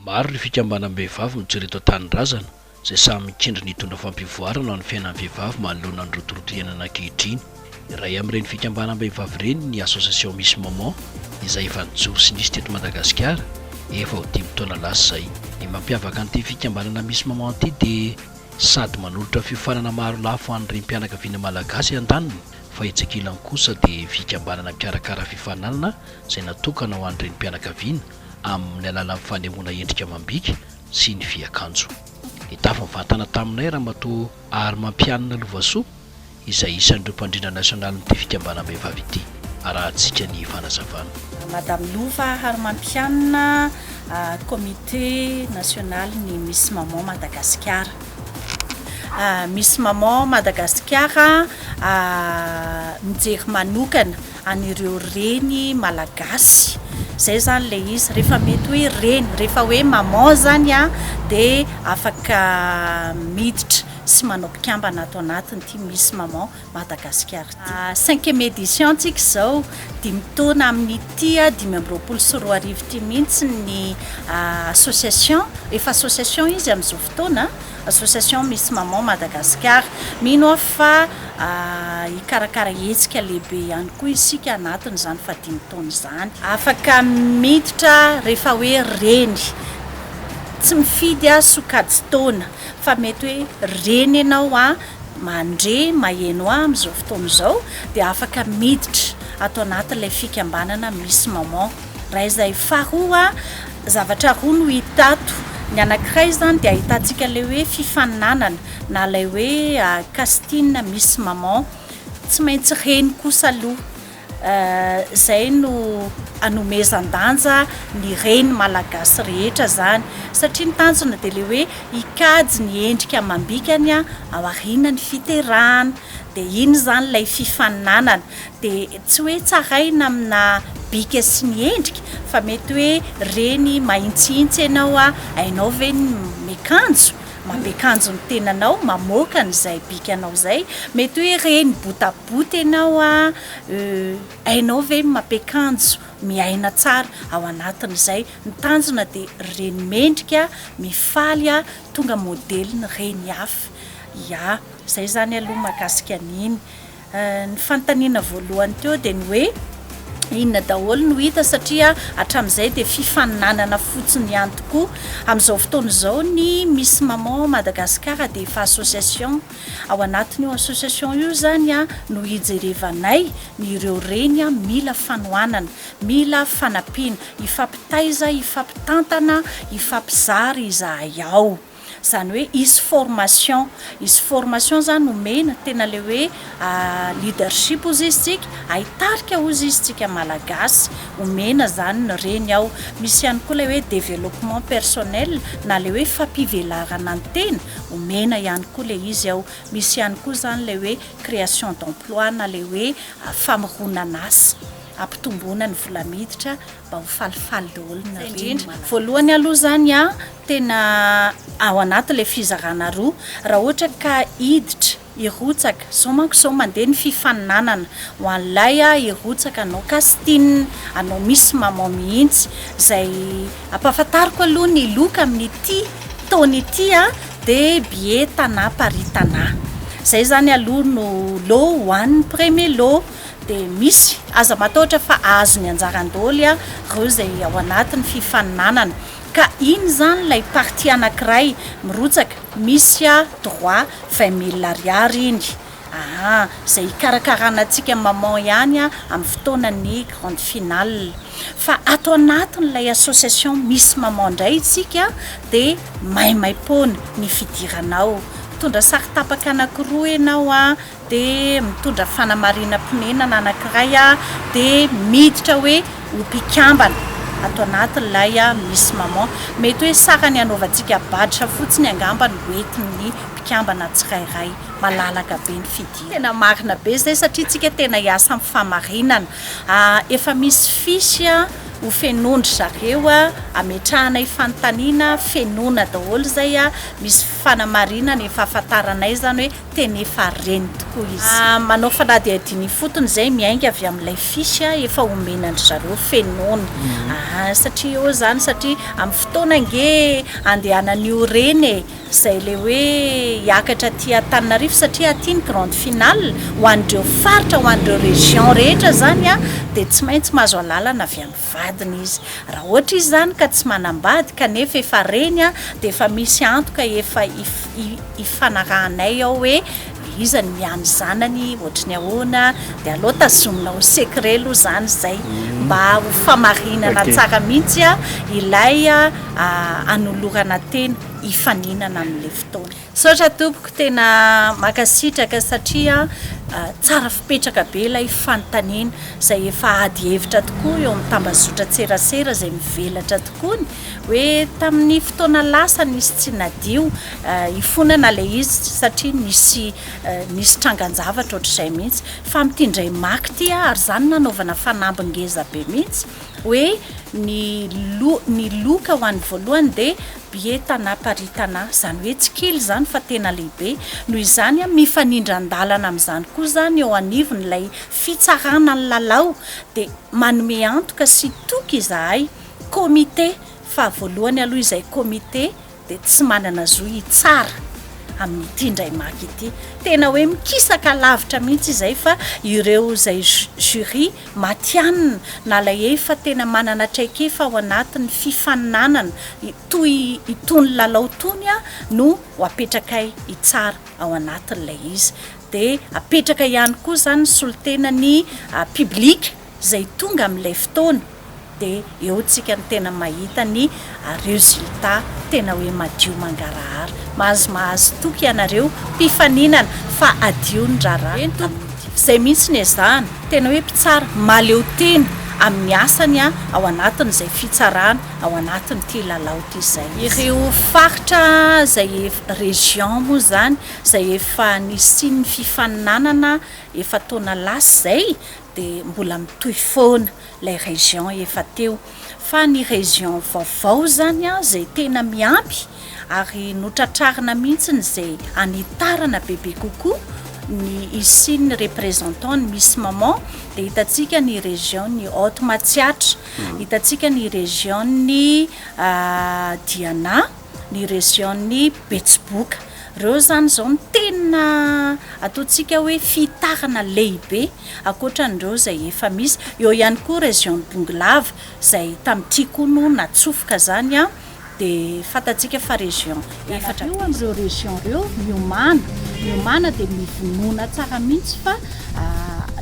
Maro ny fikambanam-behivavy mijoro eto an-tanindrazana izay samy mikendry ny hitondra fampivoarana ho an'ny fiainan'ny vehivavy manoloana ny rotoroto iainana ankehitriny. Iray amin'ireny fikambanam-behivavy ireny ny Association Miss Maman izay efa nijoro sy nisy teto Madagasikara efa ho dimy taona lasa izay. Ny mampiavaka an'ity fikambanana Miss Maman ity dia sady manolotra fiofanana maro lafy ho an'ny renim-pianakaviana malagasy andaniny fa etsy ankilany kosa dia fikambanana mikarakara fifaninanana izay natokana ho an'ny renim-pianakaviana amin'ny alalan'ny fanehoana endrika amam-bika sy ny fiakanjo. Nitafy mivantana taminay Ramatoa Arimampianina Lovasoa izay isan'ireo mpandrindra nasionalin'ity fikambanam-behivavy ity. Arahantsika ny fanazavana. Madame Lova Harimampianina, Comité nasionalin'ny Miss Maman Madagasikara. Miss Maman Madagasikara mijery manokana an'ireo reny malagasy, zay zany le izy, rehefa mety hoe reny, rehefa hoe maman zany an de afaka miditra sy manao mpikambana ato anatin'ity Miss Maman Madagasikara ity. Cinquième édition tsika izao, dimy taona amin'ity 2025 ity mihitsy ny association, efa association izy amin'izao fotoana. Association Miss Maman Madagascar. Mino aho fa hikarakara hetsika lehibe ihany koa isika anatin'izany fahadimy taona izany. Afaka miditra rehefa hoe reny. Tsy mifidy aho sokajin-taona fa mety hoe reny ianao an, mandre, maheno ahy amin'izao fotoana izao dia afaka miditra ato anatin'ilay fikambanana Miss Maman. Raha izay faharoa, zavatra roa no hita ato. Ny anankiray izany dia ahitantsika ilay hoe fifaninanana na ilay hoe casting Miss Maman. Tsy maintsy reny kosa aloha. Izay no anomezan-danja ny reny malagasy rehetra izany. Satria ny tanjona dia ilay hoe hikajy ny endrika amam-bikany aorianan'ny fiterahana. Dia iny izany ilay fifaninanana. Dia tsy hoe tsaraina amina bika sy ny endrika fa mety hoe reny mahintsihintsy ianao a, hainao ve ny miakanjo, mampiakanjo ny tenanao, mamoaka an'izay bikanao izay, mety hoe reny botabota ianao a, hainao ve ny mampiakanjo, miaina tsara ao anatin'izay, ny tanjona dia reny mendrika, mifaly a, tonga modelin'ny reny hafa, ya, izay izany aloha mahakasika an'iny. Ny fanontaniana voalohany teo dia ny hoe inona daholo no hita satria hatramin'izay dia fifaninanana fotsiny ihany tokoa. Amin'izao fotoana izao ny Miss Maman Madagascar dia efa association. Ao anatin'io association io izany no hijerevanay ny ireo reny mila fanohanana, mila fanampiana. Hifampitaiza, hifampitantana, hifampizara izahay ao. Izany hoe hisy formation, hisy formation izany omena, tena ilay hoe leadership hozy izy tsika, haitarika hozy izy tsika Malagasy, omena izany ny reny ao. Misy ihany koa ilay hoe développement personnel na ilay hoe fampivelarana ny tena, omena ihany koa ilay izy ao. Misy ihany koa izany ilay hoe création d'emploi na ilay hoe famoronana asa, hampitomboana ny vola miditra mba ho falifaly daholo ny reny Malagasy. Voalohany aloha izany an, tena ao anaty ilay fizarana roa, raha ohatra ka hiditra, hirotsaka, izao manko izao mandeha ny fifaninanana ho an'ilay hirotsaka hanao casting, hanao miss maman mihitsy, izay ampahafantariko aloha ny loka amin'ity taona ity an, dia billet Tana Paris Tana, izay izany aloha no lot ho an'ny premier lot. Dia misy, aza matahotra fa ahazo ny anjarany daholo ireo izay ao anatin'ny fifaninanana. Ka iny izany ilay partie anankiray mirotsaka, misy droit 20 mille ariary iny. Aa, izay hikarakarana antsika maman ihany amin'ny fotoanan'ny grande finale. Fa ato anatin'ilay association Miss Maman indray isika dia maimaim-poana ny fidirana ao. Mitondra sary tapaka anankiroa ianao dia mitondra fanamarinam-ponenana anankiray dia miditra hoe ho mpikambana ato anatin'ilay Miss Maman. Mety hoe sarany hanaovantsika badge fotsiny angamba no hoentin'ny mpikambana tsirairay. Malalaka be ny fidirana. Tena marina be izay satria tsika tena hiasa amin'ny fahamarinana. Efa misy fiche. ho fenoin-dry zareo, ametrahanay fanontaniana, fenoina daholo izay, misy fanamarinana efa ahafantaranay izany hoe tena efa reny tokoa izy. Manao fanadihadiana ifotony izay miainga avy amin'ilay fiche efa omena an-dry zareo fenoina. Satria eo izany, satria amin'ny fotoana ange andehanan'io reny e, Izay ilay hoe hiakatra aty Antananarivo satria aty ny grande finale ho an'ireo faritra, ho an'ireo région rehetra izany dia tsy maintsy mahazo alalana avy amin'ny vadiny izy. Raha ohatra izy izany ka tsy manambady kanefa efa reny dia efa misy antoka efa ifanarahanay ao hoe iza no miahy ny zanany, ohatry ny ahoana, dia aleo tazomina ho secret aloha izany izay mba ho famarinana tsara mihitsy ilay hanolorana tena hifaninana amin'ilay fotoana. Misaotra tompoko, tena mankasitraka satria tsara fipetraka be ilay fanontaniana izay efa ady hevitra tokoa eo amin'ny tambazotran-tserasera izay mivelatra tokoa ny hoe tamin'ny fotoana lasa nisy tsy nadio hifonana ilay izy satria nisy nisy trangan-javatra ohatr'izay mihitsy fa amin'ity indray maka ity ary izany nanaovana fanamby ngeza be mihitsy hoe ny lo ny loka ho an'ny voalohany dia billet Tana Paris Tana, izany hoe tsy kely izany fa tena lehibe, noho izany mifanindran-dalana amin'izany koa izany eo anivon'ilay fitsarana ny lalao dia manome antoka sy toky izahay comité fa voalohany aloha izay comité dia tsy manana zo hitsara amin'ity indray maka ity. Tena hoe mikisaka lavitra mihitsy izay fa ireo izay jury matihanina na ilay efa tena manana traikefa ao anatin'ny fifaninanana toy itony lalao itony no ho apetrakay hitsara ao anatin'ilay izy. Dia apetraka ihany koa izany ny solontenan'ny public izay tonga amin'ilay fotoana. Dia eo tsika no tena mahita ny resultat tena hoe madio mangarahara. Mahazo mahazo toky ianareo mpifaninana fa adio ny raharaha. Eny tompoko, izay mihitsy ny ezahana, tena hoe mpitsara mahaleo tena amin'ny asany ao anatin'izay fitsarana ao anatin'ity lalao ity izay izy. Ireo faritra izay région moa izany izay efa nisian'ny fifaninanana efa taona lasa izay dia mbola mitohy foana. ilay région efa teo fa ny région vaovao zany an zay tena miampy ary notratrarina mihitsiny zay hanitarana bebe kokoa ny hisian'ny représentant ny Miss Maman dia hitantsika ny région ny Haute Matsiatra, hitantsika ny région ny Diana, ny région ny Betsiboka, reo zany zao no tena ataontsika hoe fihitarana lehibe ankoatra an'ireo izay efa misy. Eo ihany koa région Bongolava izay tamin'ity koa no natsofoka izany an, dia fantatsika fa région efatra be. Amin'ireo région ireo, miomàna, miomàna dia mivonona tsara mihitsy fa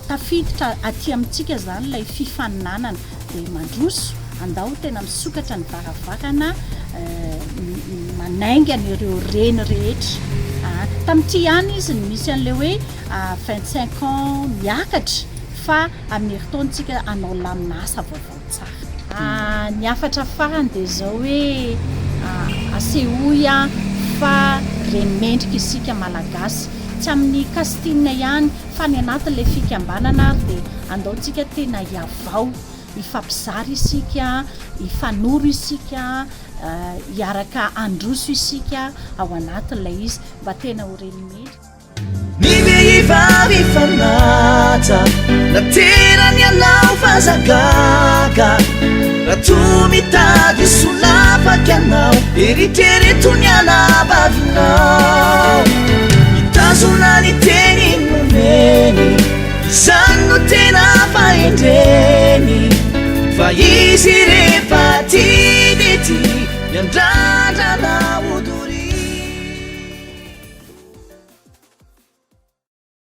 tafiditra aty amintsika izany ilay fifaninanana dia mandroso, andao tena misokatra ny varavarana manainga an'ireo reny rehetra. Tamin'ity ihany izy no misy an'ilay hoe 25 ans miakatra fa amin'ny herintaona tsika hanao lamina asa vaovao tsara. Ny hafatra farany dia izao hoe asehoy fa reny mendrika isika Malagasy. Tsy amin'ny casting ihany fa any anatin'ilay fikambanana ary dia andao tsika tena hihavao, hifampizara isika, hifanoro isika, hiaraka handroso isika ao anatin'ilay izy mba tena ho reny mendrika. Ny vehivavy fanaja Naterany ianao fa za gaga Raha toa mitady solafaka ianao Eritrereto ny anabavinao Mitazona ny teny nomeny Izany no tena fahendreny Fa izy rehefa tia dia tia Miandrandra.